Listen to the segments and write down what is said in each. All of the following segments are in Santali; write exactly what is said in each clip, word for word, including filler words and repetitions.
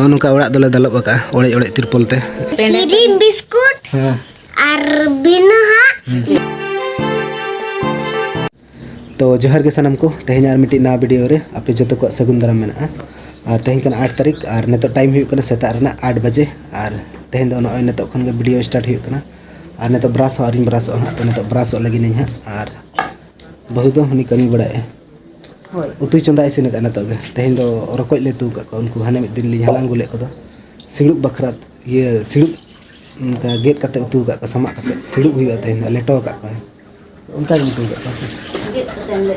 ᱱᱚᱜᱼᱚ ᱱᱚᱝᱠᱟ ᱚᱲᱟᱜ ᱫᱚᱞᱮ ᱫᱟᱞᱚᱵ ᱟᱠᱟᱫᱼᱟ, ᱚᱲᱮᱡ ᱚᱲᱮᱡ ᱛᱤᱨᱯᱚᱞ ᱛᱮ᱾ ᱠᱤᱨᱤᱢ ᱵᱤᱥᱠᱩᱴ ᱦᱮᱸ᱾ ᱟᱨ ᱵᱤᱱᱟᱹᱦᱟᱜ᱾ ᱛᱚ ᱡᱚᱦᱟᱨ ᱜᱮ ᱥᱟᱱᱟᱢ ᱠᱚ, ᱛᱮᱦᱮᱧ ᱟᱨ ᱢᱤᱫᱴᱤᱡ ᱱᱟᱣᱟ ᱵᱷᱤᱰᱤᱭᱳ ᱨᱮ ᱟᱯᱮ ᱡᱚᱛᱚ ᱠᱚᱣᱟᱜ ᱥᱟᱹᱜᱩᱱ ᱫᱟᱨᱟᱢ ᱢᱮᱱᱟᱜᱼᱟ᱾ ᱟᱨ ᱛᱮᱦᱮᱧ ᱠᱟᱱᱟ ᱟᱴ ᱛᱟᱹᱨᱤᱠᱷ ᱟᱨ ᱱᱤᱛᱚᱜ ᱴᱟᱭᱤᱢ ᱦᱩᱭᱩᱜ ᱠᱟᱱᱟ ᱥᱮᱛᱟᱜ ᱨᱮᱱᱟᱜ ᱟᱴ ᱵᱟᱡᱮ᱾ ᱟᱨ ᱛᱮᱦᱮᱧ ᱫᱚ ᱱᱚᱜᱼᱚᱭ ᱱᱤᱛᱚᱜ ᱠᱷᱚᱱ ᱜᱮ ᱵᱷᱤᱰᱤᱭᱳ ᱥᱴᱟᱨᱴ ᱦᱩᱭᱩᱜ ᱠᱟᱱᱟ᱾ ᱟᱨ ᱱᱤᱛᱚᱜ ᱵᱨᱟᱥ ᱦᱚᱸ ᱟᱹᱣᱨᱤᱧ ᱵᱨᱟᱥᱚᱜᱼᱟ ᱦᱟᱸᱜ, ᱛᱚ ᱱᱤᱛᱚᱜ ᱵᱨᱟᱥᱚᱜ ᱞᱟᱹᱜᱤᱫ ᱤᱧ ᱦᱟᱸᱜ᱾ ᱟᱨ ᱵᱟᱹᱦᱩ ᱫᱚ ᱩᱱᱤ ᱠᱟᱹᱢᱤ ᱵᱟᱲᱟᱭᱮᱫᱼᱟ᱾ ᱦᱳᱭ᱾ ᱩᱛᱩᱭ ᱪᱚᱸᱫᱟ ᱤᱥᱤᱱ ᱟᱠᱟᱫᱼᱟ ᱱᱤᱛᱚᱜ ᱜᱮ᱾ ᱛᱮᱦᱮᱧ ᱫᱚ ᱨᱚᱠᱚᱡ ᱞᱮ ᱩᱛᱩ ᱟᱠᱟᱫ ᱠᱚᱣᱟ, ᱩᱱᱠᱩ ᱦᱟᱱᱮ ᱢᱤᱫ ᱫᱤᱱ ᱞᱤᱧ ᱦᱟᱞᱟᱝ ᱟᱹᱜᱩ ᱞᱮᱫ ᱠᱚᱫᱚ, ᱥᱤᱲᱩᱵ ᱵᱟᱠᱷᱨᱟ, ᱤᱭᱟᱹ, ᱥᱤᱲᱩᱵ ᱚᱱᱠᱟ ᱜᱮᱫ ᱠᱟᱛᱮ ᱩᱛᱩ ᱟᱠᱟᱫ ᱠᱚᱣᱟ, ᱥᱟᱢᱟᱜ ᱠᱟᱛᱮ ᱥᱤᱲᱩᱵ ᱦᱩᱭᱩᱜᱼᱟ ᱛᱮᱦᱮᱧ ᱫᱚ, ᱞᱮᱴᱚ ᱟᱠᱟᱫ ᱠᱚᱣᱟ᱾ ᱚᱱᱠᱟ ᱜᱮ ᱩᱛᱩ ᱟᱠᱟᱫ ᱠᱚᱣᱟ᱾ ᱜᱮᱫ ᱠᱟᱛᱮ ᱞᱮ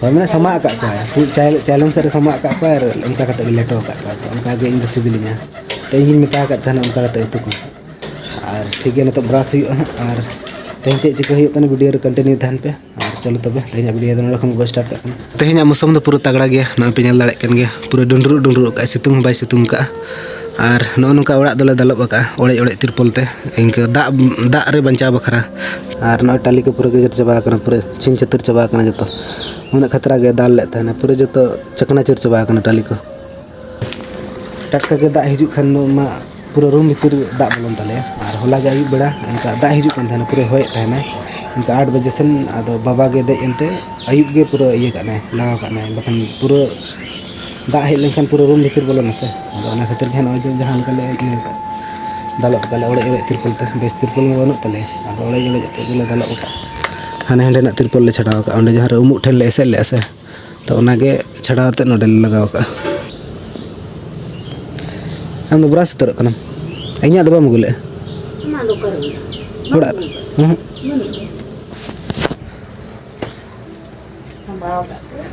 ᱦᱳᱭ, ᱢᱟᱱᱮ ᱥᱟᱢᱟᱜ ᱟᱠᱟᱫ ᱠᱚᱣᱟᱭ, ᱪᱟᱭ-, ᱪᱟᱭᱞᱚᱢ ᱥᱮᱫ ᱨᱮ ᱥᱟᱢᱟᱜ ᱟᱠᱟᱫ ᱠᱚᱣᱟᱭ ᱟᱨ ᱚᱱᱠᱟ ᱠᱟᱛᱮ ᱜᱮ ᱞᱮᱴᱚ ᱟᱠᱟᱫ ᱠᱚᱣᱟ᱾ ᱛᱚ ᱚᱱᱠᱟ ᱜᱮ ᱤᱧ ᱫᱚ ᱥᱤᱵᱤᱞᱤᱧᱟ᱾ ᱛᱚ ᱤᱧ ᱜᱤᱧ ᱢᱮᱛᱟ ᱟᱠᱟᱫ ᱛᱟᱦᱮᱱᱟ ᱚᱱᱠᱟ ᱠᱟᱛᱮ ᱩᱛᱩ ᱠᱚ᱾ ᱟᱨ ᱴᱷᱤᱠ ᱜᱮᱭᱟ, ᱱᱤᱛᱚᱜ ᱵᱨᱟᱥ ᱦᱩᱭᱩᱜᱼᱟ ᱦᱟᱸᱜ᱾ ᱟᱨ ᱛᱮᱦᱮᱧ ᱪᱮᱫ ᱪᱤᱠᱟᱹ ᱦᱩᱭᱩᱜ ᱠᱟᱱᱟ, ᱵᱷᱤᱰᱤᱭᱳ ᱨᱮ ᱠᱚᱱᱴᱤᱱᱤᱭᱩ ᱛᱟᱦᱮᱱ ᱯᱮ᱾ ᱟᱨ ᱪᱚᱞᱚ ᱛᱚᱵᱮ, ᱛᱮᱦᱮᱧᱟᱜ ᱵᱷᱤᱰᱤᱭᱳ ᱫᱚ ᱱᱚᱰᱮ ᱠᱷᱚᱱ ᱜᱮ ᱥᱴᱟᱨᱴ ᱠᱟᱜ ᱠᱟᱱᱟ᱾ ᱛᱮᱦᱮᱧᱟᱜ ᱢᱳᱥᱚᱢ ᱫᱚ ᱯᱩᱨᱟᱹ ᱛᱟᱜᱲᱟ ᱜᱮᱭᱟ, ᱱᱚᱜᱼᱚᱭ ᱯᱮ ᱧᱮᱞ ᱫᱟᱲᱮᱭᱟᱜ ᱠᱟᱱ ᱜᱮᱭᱟ, ᱯᱩᱨᱟᱹ ᱰᱩᱸᱰᱨᱩᱜ ᱰᱩᱸᱰᱨᱩᱜ ᱟᱠᱟᱫᱼᱟᱭ, ᱥᱤᱛᱩᱝ ᱦᱚᱸ ᱵᱟᱭ ᱥᱤᱛᱩᱝ ᱟᱠᱟᱫᱼᱟ᱾ ᱟᱨ ᱱᱚᱜᱼᱚ ᱱᱚᱝᱠᱟ ᱚᱲᱟᱜ ᱫᱚᱞᱮ ᱫᱟᱞᱚᱵ ᱟᱠᱟᱫᱼᱟ, ᱚᱲᱮᱡ ᱚᱲᱮᱡ ᱛᱤᱨᱯᱚᱞ ᱛᱮ, ᱤᱱᱠᱟᱹ ᱫᱟᱜ, ᱫᱟᱜ ᱨᱮ ᱵᱟᱧᱪᱟᱣ ᱵᱟᱠᱷᱨᱟ᱾ ᱟᱨ ᱱᱚᱜᱼᱚᱭ ᱴᱟᱹᱞᱤ ᱠᱚ ᱯᱩᱨᱟᱹ ᱜᱮᱡᱮᱨ ᱪᱟᱵᱟ ᱟᱠᱟᱱᱟ, ᱯᱩᱨᱟᱹ ᱪᱷᱤᱝ ᱪᱷᱟᱹᱛᱩᱨ ᱪᱟᱵᱟ ᱟᱠᱟᱱᱟ ᱡᱚᱛᱚ᱾ ᱩᱱᱟᱹᱜ ᱠᱷᱟᱛᱨᱟ ᱜᱮ ᱫᱟᱞ ᱞᱮᱫ ᱛᱟᱦᱮᱱᱟ, ᱯᱩᱨᱟᱹ ᱡᱚᱛᱚ ᱪᱟᱠᱱᱟ ᱪᱩᱨ ᱪᱟᱵᱟ ᱟᱠᱟᱱᱟ ᱴᱟᱹᱞᱤ ᱠᱚ᱾ ᱴᱟᱴᱠᱟ ᱜᱮ ᱫᱟᱜ ᱦᱤᱡᱩᱜ ᱠᱷᱟᱱ ᱫᱚ ᱢᱟ ᱯᱩᱨᱟᱹ ᱨᱩᱢ ᱵᱷᱤᱛᱤᱨ ᱫᱟᱜ ᱵᱚᱞᱚᱱ ᱛᱟᱞᱮᱭᱟ᱾ ᱟᱨ ᱦᱚᱞᱟ ᱜᱮ ᱟᱹᱭᱩᱵ ᱵᱮᱲᱟ ᱚᱱᱠᱟ ᱫᱟᱜ ᱦᱤᱡᱩᱜ ᱠᱟᱱ ᱛᱟᱦᱮᱱᱟ, ᱯᱩᱨᱟᱹ ᱦᱚᱭᱮᱫ ᱛᱟᱦᱮᱱᱟᱭ᱾ ᱚᱱᱠᱟ ᱟᱴ ᱵᱟᱡᱮ ᱥᱮᱱ ᱟᱫᱚ ᱵᱟᱵᱟ ᱜᱮ ᱫᱮᱡ ᱮᱱᱛᱮ ᱟᱹᱭᱩᱵ ᱜᱮ ᱯᱩᱨᱟᱹ ᱤᱭᱟᱹ ᱠᱟᱜ ᱱᱟᱭ, ᱞᱟᱜᱟᱣ ᱠᱟᱜ ᱱᱟᱭ, ᱵᱟᱠᱷᱟᱱ ᱯᱩᱨᱟᱹ ᱫᱟᱜ ᱦᱮᱡ ᱞᱮᱱᱠᱷᱟᱱ ᱯᱩᱨᱟᱹ ᱨᱩᱢ ᱵᱷᱤᱛᱤᱨ ᱵᱚᱞᱚᱱᱟ ᱥᱮ᱾ ᱟᱫᱚ ᱚᱱᱟ ᱠᱷᱟᱹᱛᱤᱨ ᱜᱮ ᱱᱚᱜᱼᱚᱭ ᱡᱮ ᱡᱟᱦᱟᱸ ᱞᱮᱠᱟ ᱞᱮ ᱤᱭᱟᱹ ᱠᱟᱜ, ᱫᱟᱞᱚᱵ ᱠᱟᱜ ᱞᱮ ᱚᱲᱮᱡ ᱚᱲᱮᱡ ᱛᱤᱨᱯᱚᱞ ᱛᱮ, ᱵᱮᱥ ᱛᱤᱨᱯᱚᱞ ᱢᱟ ᱵᱟᱹᱱᱩᱜ ᱛᱟᱞᱮᱭᱟ᱾ ᱟᱫᱚ ᱚᱲᱮᱡ ᱚᱲᱮᱡ ᱛᱮ ᱜᱮᱞᱮ ᱫᱟᱞᱚᱵ ᱠᱟᱜᱼᱟ᱾ ᱦᱟᱱᱮ ᱦᱟᱸᱰᱮᱱᱟᱜ ᱛᱤᱨᱯᱚᱞ ᱞᱮ ᱪᱷᱟᱰᱟᱣ ᱠᱟᱜᱼᱟ, ᱚᱸᱰᱮ ᱡᱟᱦᱟᱸ ᱨᱮ ᱩᱢᱩᱜ ᱴᱷᱮᱱ ᱞᱮ ᱮᱥᱮᱫ ᱞᱮᱫᱼᱟ ᱥᱮ, ᱛᱚ ᱚᱱᱟᱜᱮ ᱪᱷᱟᱰᱟᱣ ᱠᱟᱛᱮᱫ ᱱᱚᱰᱮ ᱞᱮ ᱞᱟᱜᱟᱣ ᱠᱟᱜᱼᱟ᱾ ᱟᱢ ᱫᱚ ᱵᱨᱟᱥ ᱩᱛᱟᱹᱨᱚᱜ ᱠᱟᱱᱟᱢ, ᱤᱧᱟᱹᱜ ᱫᱚ ᱵᱟᱢ ᱟᱹᱜᱩ ᱞᱮᱫᱼᱟ? ᱚᱱᱟ ᱫᱚ ᱚᱠᱟᱨᱮ ᱢᱮᱱᱟᱜᱼᱟ? ᱚᱲᱟᱜ ᱨᱮ᱾ ᱵᱟᱹᱱᱩᱜ ᱜᱮᱭᱟ᱾ ᱦᱩᱸ᱾ ᱵᱟᱹᱱᱩᱜ ᱜᱮᱭᱟ᱾ ᱥᱟᱢᱵᱟᱣ ᱠᱟᱜ ᱠᱚᱣᱟ᱾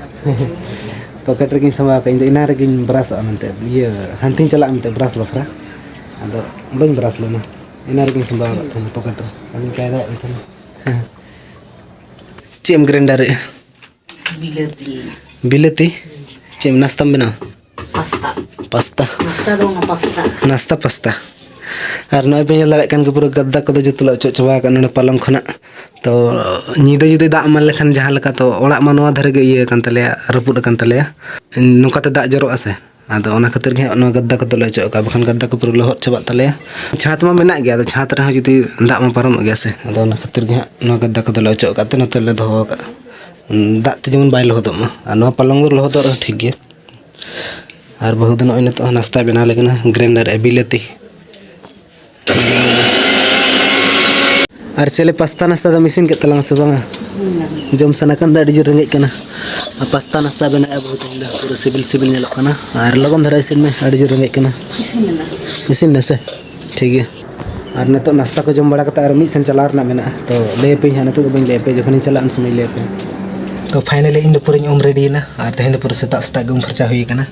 ᱯᱚᱠᱮᱴ ᱨᱮᱜᱮᱧ ᱥᱟᱢᱵᱟᱣ ᱠᱟᱜᱼᱟ, ᱤᱧ ᱫᱚ ᱮᱱᱟᱝ ᱨᱮᱜᱮᱧ ᱵᱨᱟᱥᱚᱜᱼᱟ ᱢᱮᱱᱛᱮ, ᱤᱭᱟᱹ, ᱦᱟᱱᱛᱮᱧ ᱪᱟᱞᱟᱜᱼᱟ ᱢᱮᱱᱛᱮ ᱵᱨᱟᱥ ᱵᱟᱠᱷᱨᱟ, ᱟᱫᱚ ᱵᱟᱹᱧ ᱵᱨᱟᱥ ᱞᱮᱱᱟ, ᱮᱱᱟᱝ ᱨᱮᱜᱮᱧ ᱥᱟᱢᱵᱟᱣ ᱠᱟᱜ ᱛᱟᱦᱮᱱᱟ ᱯᱚᱠᱮᱴ ᱨᱮ, ᱟᱫᱚᱧ ᱠᱟᱭᱫᱟᱭᱮᱫ ᱠᱟᱱ ᱛᱟᱦᱮᱱᱟ᱾ ᱪᱮᱫ ᱮᱢ ᱜᱨᱮᱱᱰᱟᱨᱮᱜᱼᱟ? ᱵᱤᱞᱟᱹᱛᱤ᱾ ᱵᱤᱞᱟᱹᱛᱤ? ᱪᱮᱫ ᱮᱢ ᱱᱟᱥᱛᱟᱢ ᱵᱮᱱᱟᱣᱟ? ᱯᱟᱥᱛᱟ᱾ ᱯᱟᱥᱛᱟ? ᱱᱟᱥᱛᱟ ᱫᱚ ᱵᱟᱝᱟ, ᱯᱟᱥᱛᱟ᱾ ᱱᱟᱥᱛᱟ ᱯᱟᱥᱛᱟ᱾ ᱟᱨ ᱱᱚᱜᱼᱚᱭ ᱯᱮ ᱧᱮᱞ ᱫᱟᱲᱮᱭᱟᱜ ᱠᱟᱱ ᱜᱮ, ᱯᱩᱨᱟᱹ ᱜᱟᱫᱽᱫᱟ ᱠᱚᱫᱚ ᱡᱚᱛᱚ ᱞᱮ ᱚᱪᱚᱜ ᱪᱟᱵᱟ ᱟᱠᱟᱫ ᱱᱚᱰᱮ ᱯᱟᱞᱚᱝ ᱠᱷᱚᱱᱟᱜ᱾ ᱛᱚ ᱧᱤᱫᱟᱹ ᱡᱩᱫᱤ ᱫᱟᱜ ᱮᱢᱟᱱ ᱞᱮᱠᱷᱟᱱ ᱡᱟᱦᱟᱸ ᱞᱮᱠᱟ, ᱛᱚ ᱚᱲᱟᱜ ᱢᱟ ᱱᱚᱣᱟ ᱫᱷᱟᱨᱮ ᱜᱮ ᱤᱭᱟᱹ ᱟᱠᱟᱱ ᱛᱟᱞᱮᱭᱟ, ᱨᱟᱹᱯᱩᱫ ᱟᱠᱟᱱ ᱛᱟᱞᱮᱭᱟ᱾ ᱱᱚᱝᱠᱟᱛᱮ ᱫᱟᱜ ᱡᱚᱨᱚᱜᱼᱟ ᱥᱮ, ᱟᱫᱚ ᱚᱱᱟ ᱠᱷᱟᱹᱛᱤᱨ ᱜᱮ ᱦᱟᱸᱜ ᱱᱚᱣᱟ ᱜᱟᱫᱽᱫᱟ ᱠᱚᱫᱚ ᱞᱮ ᱚᱪᱚᱜ ᱠᱟᱜᱼᱟ, ᱵᱟᱠᱷᱟᱱ ᱜᱟᱫᱽᱫᱟ ᱠᱚ ᱯᱩᱨᱟᱹ ᱞᱚᱦᱚᱫ ᱪᱟᱵᱟᱜ ᱛᱟᱞᱮᱭᱟ᱾ ᱪᱷᱟᱸᱫᱽ ᱢᱟ ᱢᱮᱱᱟᱜ ᱜᱮᱭᱟ, ᱟᱫᱚ ᱪᱷᱟᱸᱫᱽ ᱨᱮᱦᱚᱸ ᱡᱩᱫᱤ ᱫᱟᱜ ᱢᱟ ᱯᱟᱨᱚᱢᱚᱜ ᱜᱮᱭᱟ ᱥᱮ, ᱟᱫᱚ ᱚᱱᱟ ᱠᱷᱟᱹᱛᱤᱨ ᱜᱮ ᱦᱟᱸᱜ ᱱᱚᱣᱟ ᱜᱟᱫᱽᱫᱟ ᱠᱚᱫᱚ ᱞᱮ ᱚᱪᱚᱜ ᱠᱟᱜ ᱛᱮ ᱱᱚᱛᱮ ᱨᱮᱞᱮ ᱫᱚᱦᱚ ᱟᱠᱟᱜᱼᱟ᱾ ᱫᱟᱜ ᱛᱮ ᱡᱮᱢᱚᱱ ᱵᱟᱭ ᱞᱚᱦᱚᱫᱚᱜ ᱢᱟ, ᱟᱨ ᱱᱚᱣᱟ ᱯᱟᱞᱚᱝ ᱫᱚ ᱞᱚᱦᱚᱫᱚᱜ ᱨᱮᱦᱚᱸ ᱴᱷᱤᱠ ᱜᱮᱭᱟ᱾ ᱟᱨ ᱵᱟᱹᱦᱩ ᱫᱚ ᱱᱚᱜᱼᱚᱭ ᱱᱤᱛᱚᱜ ᱦᱚᱸ ᱱᱟᱥᱛᱟ ᱵᱮᱱᱟᱣ ᱞᱟᱹᱜᱤᱫ ᱱᱟ, ᱜᱨᱮᱱᱰᱟᱨ ᱮ ᱵᱤᱞᱟᱹᱛᱤ᱾ ᱟᱨ ᱪᱮᱞᱮ, ᱯᱟᱥᱛᱟ ᱱᱟᱥᱛᱟ ᱫᱚᱢ ᱤᱥᱤᱱ ᱠᱮᱫ ᱛᱟᱞᱟᱝᱟ ᱥᱮ ᱵᱟᱝᱟ? ᱡᱚᱢ ᱥᱟᱱᱟ ᱠᱟᱱ ᱫᱚ, ᱟᱹᱰᱤ ᱡᱳᱨ ᱨᱮᱸᱜᱮᱡ ᱠᱟᱱᱟ᱾ ᱟᱨ ᱯᱟᱥᱛᱟ ᱱᱟᱥᱛᱟ ᱵᱮᱱᱟᱣᱮᱫᱼᱟ ᱵᱟᱹᱦᱩ ᱛᱮᱦᱮᱧ ᱫᱚ, ᱯᱩᱨᱟᱹ ᱥᱤᱵᱤᱞ ᱥᱤᱵᱤᱞ ᱧᱮᱞᱚᱜ ᱠᱟᱱᱟ᱾ ᱟᱨ ᱞᱚᱜᱚᱱ ᱫᱷᱟᱨᱟ ᱤᱥᱤᱱ ᱢᱮ, ᱟᱹᱰᱤ ᱡᱳᱨ ᱨᱮᱸᱜᱮᱡ ᱠᱟᱱᱟ᱾ ᱤᱥᱤᱱ ᱮᱱᱟ᱾ ᱤᱥᱤᱱ ᱮᱱᱟ ᱥᱮ? ᱴᱷᱤᱠ ᱜᱮᱭᱟ᱾ ᱟᱨ ᱱᱤᱛᱚᱜ ᱱᱟᱥᱛᱟ ᱠᱚ ᱡᱚᱢ ᱵᱟᱲᱟ ᱠᱟᱛᱮ ᱟᱨ ᱢᱤᱫ ᱥᱮᱱ ᱪᱟᱞᱟᱣ ᱨᱮᱱᱟᱜ ᱢᱮᱱᱟᱜᱼᱟ, ᱛᱚ ᱞᱟᱹᱭ ᱟᱯᱮᱭᱟᱹᱧ ᱦᱟᱸᱜ, ᱱᱤᱛᱚᱜ ᱫᱚ ᱵᱟᱹᱧ ᱞᱟᱹᱭ ᱟᱯᱮᱭᱟ, ᱡᱚᱠᱷᱚᱱᱤᱧ ᱪᱟᱞᱟᱜᱼᱟ ᱩᱱ ᱥᱚᱢᱚᱭ ᱞᱟᱹᱭ ᱟᱯᱮᱭᱟ᱾ ᱛᱚ finally ᱤᱧ ᱫᱚ ᱯᱩᱨᱟᱹᱧ ᱩᱢ ready ᱮᱱᱟ, ᱟᱨ ᱛᱮᱦᱮᱧ ᱫᱚ ᱯᱩᱨᱟᱹ ᱥᱮᱛᱟᱜ ᱥᱮᱛᱟᱜ ᱜᱮ ᱩᱢ ᱯᱷᱟᱨᱪᱟ ᱦᱩᱭ ᱟᱠᱟᱱᱟ᱾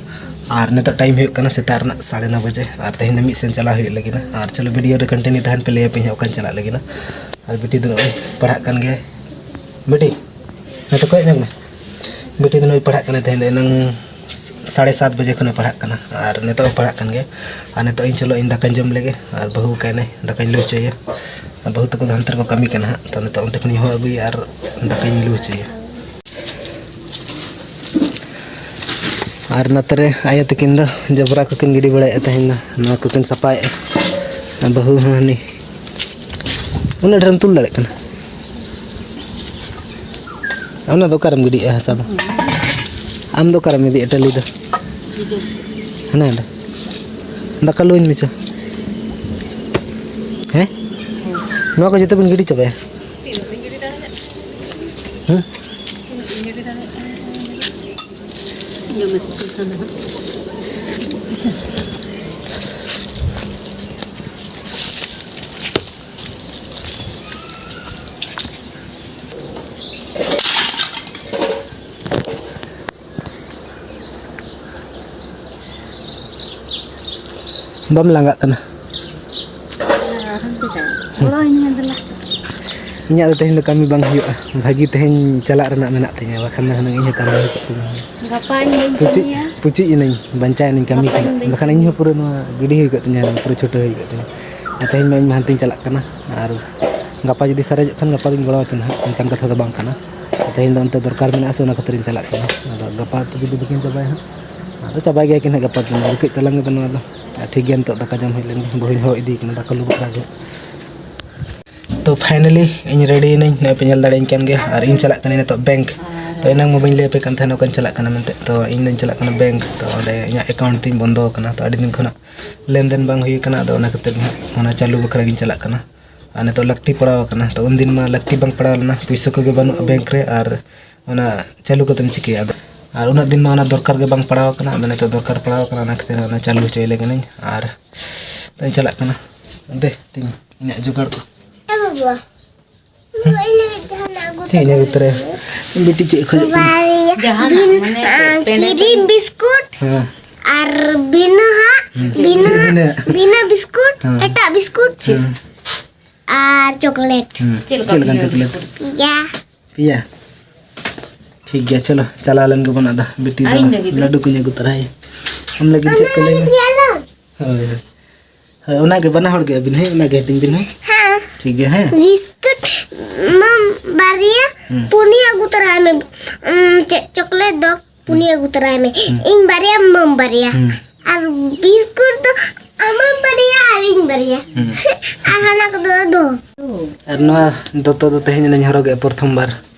ᱟᱨ ᱱᱤᱛᱚᱜ time ᱦᱩᱭᱩᱜ ᱠᱟᱱᱟ ᱥᱮᱛᱟᱜ ᱨᱮᱱᱟᱜ ᱥᱟᱲᱮ ᱱᱚ ᱵᱟᱡᱮ, ᱟᱨ ᱛᱮᱦᱮᱧ ᱫᱚ ᱢᱤᱫ ᱥᱮᱱ ᱪᱟᱞᱟᱣ ᱦᱩᱭᱩᱜ ᱞᱟᱹᱜᱤᱫ᱾ ᱟᱨ ᱪᱚᱞᱚ video ᱨᱮ continue ᱛᱟᱦᱮᱱ ᱯᱮ, ᱞᱟᱹᱭ ᱟᱯᱮᱭᱟᱹᱧ ᱦᱟᱸᱜ ᱚᱠᱟᱧ ᱪᱟᱞᱟᱜ ᱞᱟᱹᱜᱤᱫ᱾ ᱟᱨ ᱵᱤᱴᱤ ᱫᱚ ᱱᱚᱜᱼᱚᱭ ᱯᱟᱲᱦᱟᱜ ᱠᱟᱱ ᱜᱮᱭᱟᱭ᱾ ᱵᱤᱴᱤ, ᱱᱚᱛᱮ ᱠᱚᱭᱚᱜ ᱧᱚᱜ ᱢᱮ᱾ ᱵᱤᱴᱤ ᱫᱚ ᱱᱚᱜᱼᱚᱭ ᱯᱟᱲᱦᱟᱜ ᱠᱟᱱᱟᱭ, ᱛᱮᱦᱮᱧ ᱫᱚ ᱮᱱᱟᱝ ᱥᱟᱲᱮ ᱥᱟᱛ ᱵᱟᱡᱮ ᱠᱷᱚᱱᱮ ᱯᱟᱲᱦᱟᱜ ᱠᱟᱱᱟ, ᱟᱨ ᱱᱤᱛᱚᱜ ᱦᱚᱸ ᱯᱟᱲᱦᱟᱜ ᱠᱟᱱ ᱜᱮᱭᱟ᱾ ᱟᱨ ᱱᱤᱛᱚᱜ ᱤᱧ ᱪᱚᱞᱚ, ᱤᱧ ᱫᱟᱠᱟᱧ ᱡᱚᱢ ᱞᱮᱜᱮ, ᱟᱨ ᱵᱟᱹᱦᱩ ᱠᱟᱭᱱᱟᱭ, ᱫᱟᱠᱟᱧ ᱞᱩ ᱦᱚᱪᱚᱭᱟ᱾ ᱟᱨ ᱵᱟᱹᱦᱩ ᱛᱟᱠᱚ ᱫᱚ ᱦᱟᱱᱛᱮ ᱨᱮᱠᱚ ᱠᱟᱹᱢᱤ ᱠᱟᱱᱟ ᱦᱟᱸᱜ, ᱛᱚ ᱱᱤᱛᱚᱜ ᱚᱱᱛᱮ ᱠᱷᱚᱱᱤᱧ ᱦᱚᱦᱚ ᱟᱹᱜᱩᱭᱟ ᱟᱨ ᱫᱟᱠᱟᱧ ᱞᱩ ᱦᱚᱪᱚᱭᱟ᱾ ᱟᱨ ᱱᱚᱛᱮ ᱨᱮ ᱟᱭᱳ ᱛᱟᱹᱠᱤᱱ ᱫᱚ ᱡᱚᱵᱽᱨᱟ ᱠᱚᱠᱤᱱ ᱜᱤᱰᱤ ᱵᱟᱲᱟᱭᱮᱫᱼᱟ ᱛᱮᱦᱮᱧ ᱫᱚ, ᱱᱚᱣᱟ ᱠᱚᱠᱤᱱ ᱥᱟᱯᱷᱟᱭᱮᱫᱼᱟ᱾ ᱟᱨ ᱵᱟᱹᱦᱩ ᱦᱚᱸ ᱦᱟᱹᱱᱤ ᱩᱱᱟᱹᱜ ᱰᱷᱮᱨᱮᱢ ᱛᱩᱞ ᱫᱟᱲᱮᱭᱟᱜ ᱠᱟᱱᱟ? ᱚᱱᱟ ᱫᱚ ᱚᱠᱟᱨᱮᱢ ᱜᱤᱰᱤᱭᱮᱫᱼᱟ ᱦᱟᱥᱟ ᱫᱚ? ᱟᱢ ᱫᱚ ᱚᱠᱟᱨᱮᱢ ᱤᱫᱤᱭᱮᱫᱼᱟ ᱴᱟᱹᱞᱤ ᱫᱚ? ᱦᱟᱱᱮ ᱚᱸᱰᱮ᱾ ᱫᱟᱠᱟ ᱞᱩᱧ ᱢᱮᱥᱮ᱾ ᱦᱮᱸ? ᱱᱚᱣᱟ ᱠᱚ ᱡᱚᱛᱚ ᱵᱤᱱ ᱜᱤᱰᱤ ᱪᱟᱵᱟᱭᱟ? ᱦᱮᱸ? ᱵᱟᱢ ᱞᱟᱸᱜᱟᱜ ᱠᱟᱱᱟ? ᱟᱨᱦᱚᱸ ᱪᱮᱫᱟᱜ? ᱜᱚᱲᱚᱣᱟᱹᱧ ᱢᱮ ᱫᱮᱞᱟ᱾ ᱤᱧᱟᱹᱜ ᱫᱚ ᱛᱮᱦᱮᱧ ᱫᱚ ᱠᱟᱹᱢᱤ ᱵᱟᱝ ᱦᱩᱭᱩᱜᱼᱟ, ᱵᱷᱟᱹᱜᱤ ᱛᱮᱦᱮᱧ ᱪᱟᱞᱟᱜ ᱨᱮᱱᱟᱜ ᱢᱮᱱᱟᱜ ᱛᱤᱧᱟᱹ, ᱵᱟᱠᱷᱟᱱ ᱫᱚ ᱦᱩᱱᱟᱹᱝ ᱤᱧ ᱦᱚᱸ ᱠᱟᱹᱢᱤ ᱦᱩᱭ ᱠᱚᱜ ᱛᱤᱧᱟᱹ᱾ ᱜᱟᱯᱟ ᱤᱧ ᱵᱟᱹᱧ ᱯᱩᱪᱩᱡ, ᱠᱟᱹᱢᱤᱭᱟ᱾ ᱯᱩᱪᱩᱡ ᱮᱱᱟᱹᱧ, ᱵᱟᱧᱪᱟᱣ ᱮᱱᱟᱹᱧ ᱠᱟᱹᱢᱤ ᱜᱟᱯᱟ ᱠᱷᱚᱱᱟᱜ, ᱤᱧ ᱵᱟᱹᱧ ᱵᱟᱠᱷᱟᱱ ᱤᱧ ᱦᱚᱸ ᱯᱩᱨᱟᱹ ᱱᱚᱣᱟ ᱜᱤᱰᱤ ᱦᱩᱭ ᱠᱚᱜ ᱛᱤᱧᱟᱹ, ᱯᱩᱨᱟᱹ ᱪᱷᱩᱴᱟᱹᱣ ᱦᱩᱭ ᱠᱚᱜ ᱛᱤᱧᱟᱹ᱾ ᱟᱨ ᱛᱮᱦᱮᱧ ᱢᱟ ᱤᱧ ᱢᱟ ᱦᱟᱱᱛᱮᱧ ᱪᱟᱞᱟᱜ ᱠᱟᱱᱟ, ᱟᱨ ᱜᱟᱯᱟ ᱡᱩᱫᱤ ᱥᱟᱨᱮᱡᱚᱜ ᱠᱷᱟᱱ ᱜᱟᱯᱟ ᱫᱚᱧ ᱜᱚᱲᱚ ᱟᱯᱮ ᱱᱟᱦᱟᱜ, ᱚᱱᱠᱟᱱ ᱠᱟᱛᱷᱟ ᱫᱚ ᱵᱟᱝ ᱠᱟᱱᱟ᱾ ᱛᱮᱦᱮᱧ ᱫᱚ ᱚᱱᱛᱮ ᱫᱚᱨᱠᱟᱨ ᱢᱮᱱᱟᱜᱼᱟ ᱥᱮ, ᱚᱱᱟ ᱠᱷᱟᱹᱛᱤᱨᱤᱧ ᱪᱟᱞᱟᱜ ᱠᱟᱱᱟ᱾ ᱟᱫᱚ ᱜᱟᱯᱟ ᱛᱚ ᱡᱩᱫᱤ ᱵᱟᱹᱠᱤᱱ ᱪᱟᱵᱟᱭᱟ ᱦᱟᱸᱜ, ᱟᱨ ᱪᱟᱵᱟ ᱜᱮᱭᱟ ᱠᱤᱱ ᱦᱟᱸᱜ ᱜᱟᱯᱟ ᱠᱤᱱ ᱨᱩᱠᱤᱡ ᱛᱟᱞᱟᱝ ᱜᱮ ᱱᱚᱣᱟ ᱫᱚ᱾ ᱟᱨ ᱴᱷᱤᱠ ᱜᱮᱭᱟ, ᱱᱤᱛᱚᱜ ᱫᱟᱠᱟ ᱡᱚᱢ ᱦᱮᱡ ᱞᱮᱱ ᱜᱮ, ᱵᱟᱹᱦᱩᱧ ᱦᱚᱦᱚ ᱤᱫᱤᱭᱮ ᱠᱟᱱᱟ ᱫᱟᱠᱟ ᱞᱩ ᱵᱟᱠᱷᱨᱟ ᱜᱮ᱾ ᱛᱚ finally ᱤᱧ ready ᱮᱱᱟᱹᱧ, ᱱᱚᱜᱼᱚᱭ ᱯᱮ ᱧᱮᱞ ᱫᱟᱲᱮᱭᱟᱹᱧ ᱠᱟᱱ ᱜᱮᱭᱟ᱾ ᱟᱨ ᱤᱧ ᱪᱟᱞᱟᱜ ᱠᱟᱹᱱᱟᱹᱧ ᱱᱤᱛᱚᱜ bank᱾ ᱛᱚ ᱮᱱᱟᱝ ᱢᱟ ᱵᱟᱹᱧ ᱞᱟᱹᱭ ᱟᱯᱮ ᱠᱟᱱ ᱛᱟᱦᱮᱱᱟ ᱚᱠᱟᱧ ᱪᱟᱞᱟᱜ ᱠᱟᱱᱟ ᱢᱮᱱᱛᱮ᱾ ᱛᱚ ᱤᱧ ᱫᱚᱧ ᱪᱟᱞᱟᱜ ᱠᱟᱱᱟ bank᱾ ᱛᱚ ᱚᱸᱰᱮ ᱤᱧᱟᱹᱜ account ᱛᱤᱧ ᱵᱚᱱᱫᱚ ᱟᱠᱟᱱᱟ, ᱛᱚ ᱟᱹᱰᱤ ᱫᱤᱱ ᱠᱷᱚᱱᱟᱜ ᱞᱮᱱᱫᱮᱱ ᱵᱟᱝ ᱦᱩᱭ ᱟᱠᱟᱱᱟ᱾ ᱟᱫᱚ ᱚᱱᱟ ᱠᱷᱟᱹᱛᱤᱨ ᱜᱮ ᱦᱟᱸᱜ ᱚᱱᱟ ᱪᱟᱹᱞᱩ ᱵᱟᱠᱷᱨᱟ ᱜᱤᱧ ᱪᱟᱞᱟᱜ ᱠᱟᱱᱟ᱾ ᱟᱨ ᱱᱤᱛᱚᱜ ᱞᱟᱹᱠᱛᱤ ᱯᱟᱲᱟᱣ ᱟᱠᱟᱱᱟ, ᱛᱚ ᱩᱱᱫᱤᱱ ᱢᱟ ᱞᱟᱹᱠᱛᱤ ᱵᱟᱝ ᱯᱟᱲᱟᱣ ᱞᱮᱱᱟ, ᱯᱩᱭᱥᱟᱹ ᱠᱚᱜᱮ ᱵᱟᱹᱱᱩᱜᱼᱟ bank ᱨᱮ, ᱟᱨ ᱚᱱᱟ ᱪᱟᱹᱞᱩ ᱠᱟᱛᱮᱢ ᱪᱤᱠᱟᱹᱭᱟ? ᱟᱫᱚ ᱟᱨ ᱩᱱᱟᱹᱜ ᱫᱤᱱ ᱢᱟ ᱚᱱᱟ ᱫᱚᱨᱠᱟᱨ ᱜᱮ ᱵᱟᱝ ᱯᱟᱲᱟᱣ ᱟᱠᱟᱱᱟ᱾ ᱟᱫᱚ ᱱᱤᱛᱚᱜ ᱫᱚᱨᱠᱟᱨ ᱯᱟᱲᱟᱣ ᱟᱠᱟᱱᱟ, ᱚᱱᱟ ᱠᱷᱟᱹᱛᱤᱨ ᱚᱱᱟ ᱪᱟᱹᱞᱩ ᱦᱚᱪᱚᱭ ᱞᱮ ᱠᱟᱹᱱᱟᱹᱧ᱾ ᱟᱨ ᱛᱚᱧ ᱪᱟᱞᱟᱜ ᱠᱟᱱᱟ᱾ ᱫᱮ ᱛᱤᱧ ᱤᱧᱟᱹᱜ ᱡᱚᱜᱟᱲ ᱠᱚ᱾ ᱮ ᱵᱟᱵᱟ, ᱤᱧ ᱞᱟᱹᱜᱤᱫ ᱡᱟᱦᱟᱱᱟᱜ ᱟᱹᱜᱩ ᱪᱮᱫ ᱤᱧ ᱟᱹᱜᱩ ᱛᱚᱨᱟᱭᱟ? ᱵᱤᱴᱤ ᱪᱮᱫ ᱠᱷᱚᱡᱚᱜ ᱠᱟᱱᱟ? ᱵᱟᱨᱭᱟ ᱡᱟᱦᱟᱱᱟᱜ ᱵᱤᱱ-, ᱢᱟᱱᱮ ᱟᱸ, ᱯᱮᱸᱰᱮ ᱠᱤᱨᱤᱢ ᱵᱤᱥᱠᱩᱴ ᱦᱮᱸ᱾ ᱟᱨ ᱵᱤᱱᱟᱹ ᱦᱟᱸᱜ, ᱦᱮᱸ᱾ ᱵᱤᱱᱟᱹ ᱪᱮᱫ ᱦᱟᱸᱜ, ᱵᱤᱱᱟᱹ? ᱵᱤᱱᱟᱹ ᱵᱤᱥᱠᱩᱴ, ᱦᱮᱸ᱾ ᱮᱴᱟᱜ ᱵᱤᱥᱠᱩᱴ ᱦᱮᱸ᱾ ᱟᱨ ᱪᱚᱠᱞᱮᱴ᱾ ᱦᱮᱸ᱾ ᱪᱮᱫ ᱞᱮᱠᱟ ᱪᱮᱫ ᱞᱮᱠᱟᱱ ᱵᱤᱱᱟᱹ ᱪᱚᱠᱞᱮᱴ? ᱵᱤᱥᱠᱩᱴ? ᱯᱮᱭᱟ᱾ ᱯᱮᱭᱟ? ᱴᱷᱤᱠ ᱜᱮᱭᱟ, ᱪᱚᱞᱚ ᱪᱟᱞᱟᱣ ᱞᱮᱱ ᱜᱮᱵᱚᱱ᱾ ᱟᱫᱚ ᱵᱤᱴᱤ ᱫᱚ ᱟᱨ ᱤᱧ ᱞᱟᱹᱜᱤᱫ ᱫᱚ? ᱞᱟᱹᱰᱩ ᱠᱚᱧ ᱟᱹᱜᱩ ᱛᱚᱨᱟᱭᱟ᱾ ᱟᱢ ᱞᱟᱹᱜᱤᱫ ᱪᱮᱫ ᱠᱚ ᱞᱟᱹᱭ ᱢᱮ? ᱦᱳᱭ᱾ ᱦᱳᱭ, ᱚᱱᱟᱜᱮ ᱵᱟᱱᱟ ᱦᱚᱲ ᱜᱮ ᱟᱹᱵᱤᱱ, ᱦᱮᱸ, ᱚᱱᱟᱜᱮ ᱦᱟᱹᱴᱤᱧ ᱵᱤᱱ, ᱦᱮᱸ? ᱦᱮᱸ᱾ ᱴᱷᱤᱠ ᱜᱮᱭᱟ, ᱦᱮᱸ? ᱵᱤᱥᱠᱩᱴ ᱢᱟ ᱵᱟᱨᱭᱟ, ᱦᱩᱸ᱾ ᱯᱩᱱᱭᱟ ᱟᱹᱜᱩ ᱛᱚᱨᱟᱭ ᱢᱮ᱾ ᱩᱸ, ᱪᱮᱫ, ᱪᱚᱠᱞᱮᱴ ᱫᱚ ᱯᱩᱱᱭᱟ ᱟᱹᱜᱩ ᱛᱚᱨᱟᱭ ᱢᱮ᱾ ᱦᱩᱸ᱾ ᱤᱧ ᱵᱟᱨᱭᱟ, ᱢᱟᱢ ᱵᱟᱨᱭᱟ᱾ ᱦᱩᱸ᱾ ᱟᱨ ᱵᱤᱥᱠᱩᱴ ᱫᱚ ᱟᱢᱟᱢ ᱵᱟᱨᱭᱟ ᱟᱨ ᱤᱧ ᱵᱟᱨᱭᱟ᱾ ᱦᱩᱸ᱾ ᱟᱨ ᱦᱟᱱᱟ ᱠᱚᱫᱚ ᱫᱚᱦᱚ᱾ ᱟᱨ ᱱᱚᱣᱟ ᱫᱚᱛᱚ ᱫᱚ ᱛᱮᱦᱮᱧ ᱞᱤᱧ ᱦᱚᱨᱚᱜᱮᱜᱼᱟ ᱯᱨᱚᱛᱷᱚᱢ ᱵᱟᱨ᱾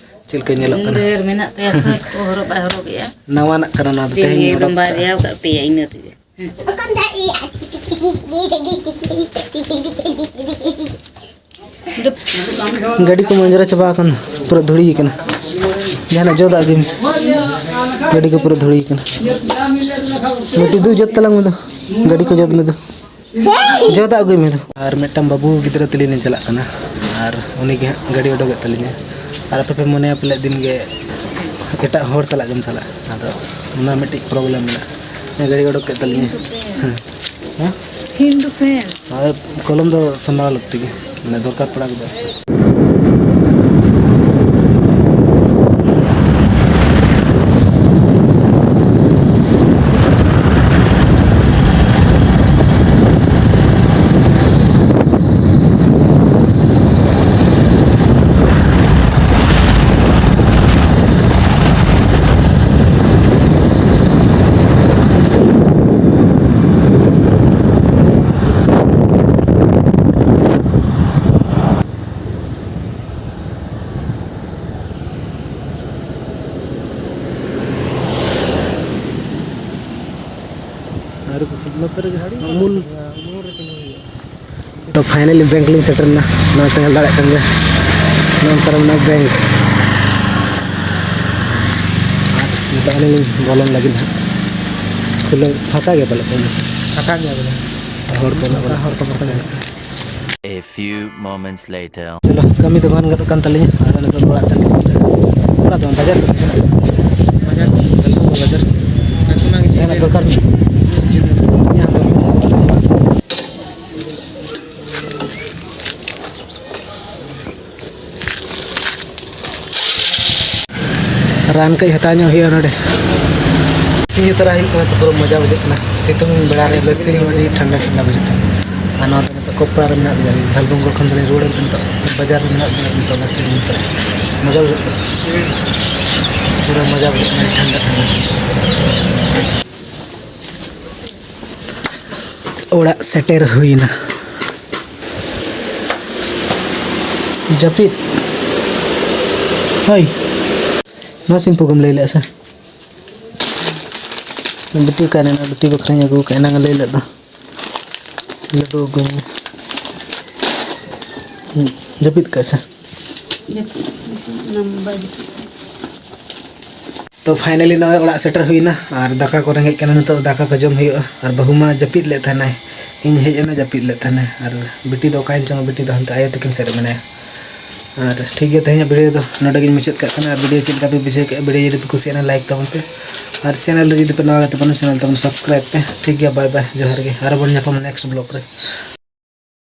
ᱪᱮᱫ ᱞᱮᱠᱟ ᱧᱮᱞᱚᱜ ᱠᱟᱱᱟ? ᱰᱷᱮᱨ ᱢᱮᱱᱟᱜ ᱛᱟᱭᱟ shirt ᱠᱚ, ᱦᱚᱨᱚᱜ ᱵᱟᱭ ᱦᱚᱨᱚᱜᱮᱜᱼᱟ᱾ ᱱᱟᱣᱟᱱᱟᱜ ᱠᱟᱱᱟ ᱱᱚᱣᱟ ᱫᱚ, ᱫᱤᱱ ᱛᱮᱦᱮᱧ ᱜᱮ ᱮᱠᱫᱚᱢ ᱦᱚᱨᱚᱜ ᱵᱟᱭ ᱠᱟᱜᱼᱟ᱾ ᱦᱮᱣ ᱠᱟᱜ ᱯᱮᱭᱟ ᱤᱱᱟᱹ ᱛᱮᱜᱮ᱾ ᱜᱟᱹᱰᱤ ᱠᱚ ᱢᱚᱸᱡᱽᱨᱟ ᱪᱟᱵᱟ ᱟᱠᱟᱱ ᱫᱚ, ᱯᱩᱨᱟᱹ ᱫᱷᱩᱲᱤ ᱠᱟᱱᱟ᱾ ᱡᱟᱦᱟᱱᱟᱜ ᱡᱚᱫᱟᱜ ᱟᱹᱜᱩᱭ ᱢᱮᱥᱮ᱾ ᱜᱟᱹᱰᱤ ᱠᱚ ᱯᱩᱨᱟᱹ ᱫᱷᱩᱲᱤ ᱠᱟᱱᱟ᱾ ᱢᱤᱫᱴᱤᱡ ᱫᱩ ᱡᱚᱫ ᱛᱟᱞᱟᱝ ᱢᱮ ᱫᱚ, ᱜᱟᱹᱰᱤ ᱠᱚ ᱡᱚᱫ ᱢᱮ ᱫᱚ᱾ ᱡᱚᱫᱟᱜ ᱟᱹᱜᱩᱭ ᱢᱮ ᱫᱚ᱾ ᱟᱨ ᱢᱤᱫᱴᱟᱝ ᱵᱟᱹᱵᱩ ᱜᱤᱫᱽᱨᱟᱹ ᱛᱟᱹᱞᱤᱧ ᱞᱤᱧ ᱪᱟᱞᱟᱜ ᱠᱟᱱᱟ, ᱟᱨ ᱩᱱᱤ ᱜᱮ ᱦᱟᱸᱜ ᱜᱟᱹᱰᱤ ᱚᱰᱚᱠᱮᱫ ᱛᱟᱹᱞᱤᱧᱟ᱾ ᱟᱨ ᱟᱯᱮ ᱯᱮ ᱢᱚᱱᱮᱭᱟ ᱯᱟᱞᱮᱫ ᱫᱤᱱ ᱜᱮ ᱮᱴᱟᱜ ᱦᱚᱲ ᱥᱟᱞᱟᱜ ᱜᱮᱢ ᱪᱟᱞᱟᱜᱼᱟ, ᱟᱫᱚ ᱚᱱᱟ ᱢᱤᱫᱴᱤᱡ problem ᱢᱮᱱᱟᱜᱼᱟ᱾ ᱦᱮᱸ, ᱜᱟᱹᱰᱤ ᱚᱰᱚᱠ ᱠᱮᱫ ᱛᱟᱹᱞᱤᱧᱟ᱾ ᱦᱮᱸ᱾ ᱦᱮᱸ? ᱦᱤᱱᱫᱩ ᱯᱮ᱾ ᱦᱳᱭ, ᱠᱚᱞᱚᱢ ᱫᱚ ᱥᱟᱢᱵᱲᱟᱣ ᱞᱟᱹᱠᱛᱤ ᱜᱮ, ᱢᱟᱱᱮ ᱫᱚᱨᱠᱟᱨ ᱯᱟᱲᱟᱣ ᱜᱚᱫᱚᱜᱼᱟ᱾ ᱩᱢᱩᱞ᱾ ᱛᱚ, finally bank ᱞᱤᱧ ᱥᱮᱴᱮᱨ ᱮᱱᱟ᱾ ᱱᱚᱜᱼᱚᱭ ᱯᱮ ᱧᱮᱞ ᱫᱟᱲᱮᱭᱟᱜ ᱠᱟᱱ ᱜᱮᱭᱟ, ᱱᱚᱜᱼᱚ ᱱᱚᱝᱠᱟ ᱢᱮᱱᱟᱜᱼᱟ bank᱾ ᱟᱨ ᱱᱤᱛᱚᱜ ᱟᱹᱞᱤᱧ ᱞᱤᱧ ᱵᱚᱞᱚᱱ ᱞᱟᱹᱜᱤᱫ ᱦᱟᱸᱜ᱾ ᱠᱷᱩᱞᱟᱹᱣ ᱯᱷᱟᱸᱠᱟ ᱜᱮᱭᱟ ᱯᱟᱞᱮ ᱛᱮᱦᱮᱧ ᱫᱚ᱾ ᱯᱷᱟᱸᱠᱟ ᱜᱮᱭᱟ ᱵᱚᱞᱮ᱾ ᱦᱚᱲ ᱠᱚ ᱢᱮᱱᱟᱜ ᱠᱚᱣᱟ᱾ ᱦᱚᱲ ᱠᱚ ᱵᱟᱠᱚ ᱧᱟᱢᱚᱜ ᱠᱟᱱᱟ᱾ A few moments later. ᱪᱚᱞᱚ, ᱠᱟᱹᱢᱤ ᱫᱚ ᱵᱟᱝ ᱜᱟᱱᱚᱜ ᱠᱟᱱ ᱛᱟᱹᱞᱤᱧᱟ᱾ ᱟᱫᱚ ᱱᱤᱛᱚᱜ ᱫᱚ ᱚᱲᱟᱜ ᱥᱮᱱ ᱞᱤᱧ ᱥᱮᱴᱮᱨ᱾ ᱚᱲᱟᱜ ᱫᱚ ᱵᱟᱝ, ᱵᱟᱡᱟᱨ ᱥᱮᱫ ᱞᱤᱧ ᱥᱮᱱᱚᱜ ᱠᱟᱱᱟ᱾ ᱵᱟᱡᱟᱨ ᱥᱮᱫ? ᱵᱟᱡᱟᱨ᱾ ᱡᱟᱦᱟᱱᱟᱜ ᱫᱚᱨᱠᱟᱨ ᱢᱮᱱᱟᱜᱼᱟ? ᱤᱧᱟᱹᱜ ᱦᱚᱸ ᱫᱚᱨᱠᱟᱨ ᱢᱮᱱᱟᱜᱼᱟ᱾ ᱚᱲᱟᱜ ᱥᱮᱫ᱾ ᱨᱟᱱ ᱠᱟᱹᱡ ᱦᱟᱛᱟᱣ ᱧᱚᱜ ᱦᱩᱭᱩᱜᱼᱟ ᱱᱚᱰᱮ᱾ ᱞᱟᱹᱥᱥᱤ ᱧᱩ ᱛᱚᱨᱟ ᱦᱩᱭᱩᱜ ᱠᱟᱱᱟ, ᱛᱚ ᱯᱩᱨᱟᱹ ᱢᱚᱡᱟ ᱵᱩᱡᱷᱟᱹᱜ ᱠᱟᱱᱟ᱾ ᱥᱤᱛᱩᱝ ᱵᱮᱲᱟ ᱨᱮ ᱞᱟᱹᱥᱥᱤ ᱧᱩ ᱟᱹᱰᱤ ᱴᱷᱟᱱᱰᱟ ᱴᱷᱟᱱᱰᱟ ᱵᱩᱡᱷᱟᱹᱜ ᱠᱟᱱᱟ᱾ ᱟᱨ ᱱᱚᱣᱟ ᱫᱚ ᱱᱤᱛᱚᱜ ᱠᱚᱯᱲᱟ ᱨᱮ ᱢᱮᱱᱟᱜ ᱞᱤᱧᱟ, ᱫᱷᱟᱞᱵᱩᱝᱜᱚᱲ ᱠᱷᱚᱱ ᱫᱚᱞᱤᱧ ᱨᱩᱣᱟᱹᱲ ᱮᱱ ᱛᱮ ᱱᱤᱛᱚᱜ ᱵᱟᱡᱟᱨ ᱨᱮ ᱢᱮᱱᱟᱜ ᱞᱤᱧᱟ᱾ ᱱᱤᱛᱚᱜ ᱞᱟᱹᱥᱥᱤ ᱧᱩ ᱛᱚᱨᱟ ᱢᱚᱡᱟ ᱵᱩᱡᱷᱟᱹᱜ ᱠᱟᱱᱟ᱾ ᱯᱩᱨᱟᱹ ᱢᱚᱡᱟ ᱵᱩᱡᱷᱟᱹᱜ ᱠᱟᱱᱟ, ᱴᱷᱟᱱᱰᱟ ᱴᱷᱟᱱᱰᱟ᱾ ᱚᱲᱟᱜ ᱥᱮᱴᱮᱨ ᱦᱩᱭᱱᱟ᱾ ᱡᱟᱹᱯᱤᱫ᱾ ᱦᱳᱭ, ᱱᱚᱣᱟ ᱥᱤᱢᱯᱩ ᱜᱮᱢ ᱞᱟᱹᱭ ᱞᱮᱫᱼᱟ ᱥᱮ? ᱵᱤᱴᱤ ᱚᱠᱟᱭ ᱱᱟ? ᱵᱤᱴᱤ ᱵᱟᱠᱷᱨᱟᱧ ᱟᱹᱜᱩ ᱟᱠᱟᱫ, ᱮᱱᱟᱝ ᱮ ᱞᱟᱹᱭ ᱞᱮᱫ ᱫᱚ᱾ ᱞᱟᱹᱰᱩ ᱟᱹᱜᱩᱧ ᱢᱮ᱾ ᱡᱟᱹᱯᱤᱫ ᱠᱟᱜ ᱥᱮ? ᱡᱟᱹᱯᱤᱫ, ᱡᱟᱹᱯᱤᱫ, ᱚᱱᱟ ᱢᱳᱵᱟᱭᱤᱞ᱾ ᱛᱚ, finally ᱱᱚᱜᱼᱚᱭ ᱚᱲᱟᱜ ᱥᱮᱴᱮᱨ ᱦᱩᱭᱱᱟ ᱟᱨ ᱫᱟᱠᱟ ᱠᱚ ᱨᱮᱸᱜᱮᱡ ᱠᱟᱱᱟ, ᱱᱤᱛᱚᱜ ᱫᱟᱠᱟ ᱠᱚ ᱡᱚᱢ ᱦᱩᱭᱩᱜᱼᱟ᱾ ᱟᱨ ᱵᱟᱹᱦᱩ ᱢᱟ ᱡᱟᱹᱯᱤᱫ ᱞᱮᱫ ᱛᱟᱦᱮᱱᱟᱭ, ᱤᱧ ᱦᱮᱡ ᱮᱱᱟ, ᱡᱟᱹᱯᱤᱫ ᱞᱮᱫ ᱛᱟᱦᱮᱱᱟᱭ᱾ ᱟᱨ ᱵᱤᱴᱤ ᱫᱚ ᱚᱠᱟᱭᱮᱱ ᱪᱚᱝ? ᱵᱤᱴᱤ ᱫᱚ ᱦᱟᱱᱛᱮ ᱟᱭᱳ ᱛᱟᱹᱠᱤᱱ ᱥᱮᱫ ᱨᱮ ᱢᱮᱱᱟᱭᱟ᱾ ᱟᱨ ᱴᱷᱤᱠ ᱜᱮᱭᱟ, ᱛᱮᱦᱮᱧᱟᱜ video ᱫᱚ ᱱᱚᱰᱮ ᱜᱤᱧ ᱢᱩᱪᱟᱹᱫ ᱠᱟᱜ ᱠᱟᱱᱟ᱾ ᱟᱨ video ᱪᱮᱫ ᱞᱮᱠᱟ ᱯᱮ ᱵᱩᱡᱷᱟᱹᱣ ᱠᱮᱫᱼᱟ? Video ᱡᱩᱫᱤ ᱯᱮ ᱠᱩᱥᱤᱭᱟᱜᱼᱟ, like ᱛᱟᱵᱚᱱ ᱯᱮ᱾ ᱟᱨ channel ᱨᱮ ᱡᱩᱫᱤ ᱯᱮ ᱱᱟᱣᱟ ᱜᱮ ᱛᱟᱵᱚᱱᱟ, channel ᱛᱟᱵᱚᱱ subscribe ᱯᱮ᱾ ᱴᱷᱤᱠ ᱜᱮᱭᱟ, bye bye, ᱡᱚᱦᱟᱨ ᱜᱮ᱾ ᱟᱨᱚ ᱵᱚᱱ ᱧᱟᱯᱟᱢᱟ next vlog ᱨᱮ᱾